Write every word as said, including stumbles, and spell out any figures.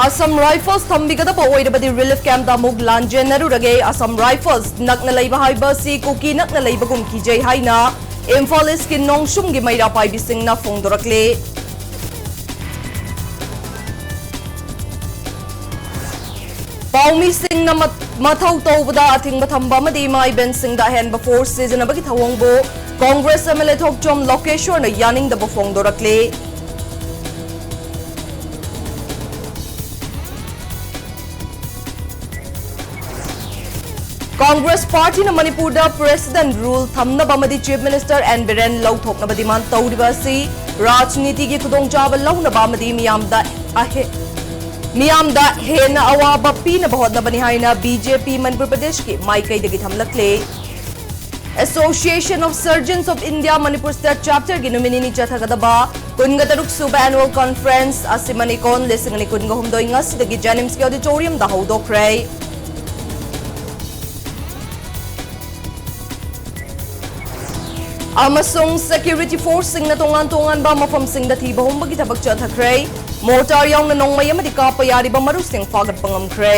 Assam Rifles ꯊꯝꯕꯤꯒꯗꯕ ꯑꯣꯏꯔꯕꯗꯤ relief camp ꯇ ꯑꯃꯨꯛ ꯂꯥꯟꯖꯦꯟꯅꯔꯨꯔꯒꯦ꯫ Assam Rifles ꯅꯛꯅ ꯂꯩꯕ ꯍꯥꯏꯕ ꯑꯁꯤ ꯀꯨꯀꯤ ꯅꯛꯅ ꯂꯩꯕꯒꯨꯝ ꯀꯤꯖꯩ ꯍꯥꯏꯅ ꯏꯝꯐꯥꯜ East ꯀꯤ ꯅꯣꯡꯁꯨꯝꯒꯤ ꯃꯩꯔꯥ ꯄꯥꯏꯕꯤꯁꯤꯡꯅ ꯐꯣꯡꯗꯣꯔꯛꯂꯤ꯫ ꯄꯥꯎꯃꯤꯁꯤꯡꯅ ꯃ-, ꯃꯊꯧ ꯇꯧꯕꯗ ꯑꯊꯤꯡꯕ ꯊꯝꯕ ꯑꯃꯗꯤ ꯏꯃꯥ ꯏꯕꯦꯟꯁꯤꯡꯗ ꯑꯍꯦꯟꯕ force ꯁꯤꯖꯤꯟꯅꯕꯒꯤ ꯊꯧꯑꯣꯡꯕꯨ Congress M L A ꯊꯣꯛꯆꯣꯝ ꯂꯣꯀꯦꯁ꯭ꯋꯔꯅ ꯌꯥꯅꯤꯡꯗꯕ ꯐꯣꯡꯗꯣꯔꯛꯂꯤ꯫ Congress party ꯅ ꯃꯅꯤꯄꯨꯔꯗ President rule ꯊꯝꯅꯕ ꯑꯃꯗꯤ Chief Minister N ꯕꯤꯔꯦꯟ ꯂꯧꯊꯣꯛꯅꯕ demand ꯇꯧꯔꯤꯕ ꯑꯁꯤ ꯔꯥꯖꯅꯤꯇꯤꯒꯤ ꯈꯨꯗꯣꯡꯆꯥꯕ ꯂꯧꯅꯕ ꯑꯃꯗꯤ ꯃꯤꯌꯥꯝꯗ ꯑꯍꯦ-, ꯃꯤꯌꯥꯝꯗ ꯍꯦꯟꯅ ꯑꯋꯥꯕ ꯄꯤꯅꯕ ꯍꯣꯠꯅꯕꯅꯤ ꯍꯥꯏꯅ B J P ꯃꯅꯤꯄꯨꯔ ꯄ꯭ꯔꯗꯦꯁꯀꯤ ꯃꯥꯏꯀꯩꯗꯒꯤ ꯊꯝꯂꯛꯂꯦ꯫ Association of Surgeons of India Manipur State Chapter ꯒꯤ ꯅꯨꯃꯤꯠ ꯅꯤꯅꯤ ꯆꯠꯊꯒꯗꯕ ꯀꯨꯟꯒ ꯇꯔꯨꯛ ꯁꯨꯕ annual conference ꯑꯁꯤ ꯃꯅꯤꯀꯣꯟ ꯂꯤꯁꯤꯡ ꯑꯅꯤ ꯀꯨꯟꯒ ꯍꯨꯝꯗꯣꯏ ꯉꯁꯤꯗꯒꯤ JNIMS ꯀꯤ auditorium ꯗ ꯍꯧꯗꯣꯛꯈ꯭ꯔꯦ꯫ ꯑꯃꯁꯨꯡ security force ꯁꯤꯡꯅ ꯇꯣꯉꯥꯟ ꯇꯣꯉꯥꯟꯕ ꯃꯐꯝꯁꯤꯡꯗ ꯊꯤꯕ ꯍꯨꯝꯕꯒꯤ ꯊꯕꯛ ꯆꯠꯊꯈ꯭ꯔꯦ꯫ Mortar ꯌꯥꯎꯅ ꯅꯣꯡꯃꯩ ꯑꯃꯗꯤ ꯀꯥꯞꯄ ꯌꯥꯔꯤꯕ ꯃꯔꯨꯁꯤꯡ ꯐꯥꯒꯠꯄ ꯉꯝꯈ꯭ꯔꯦ꯫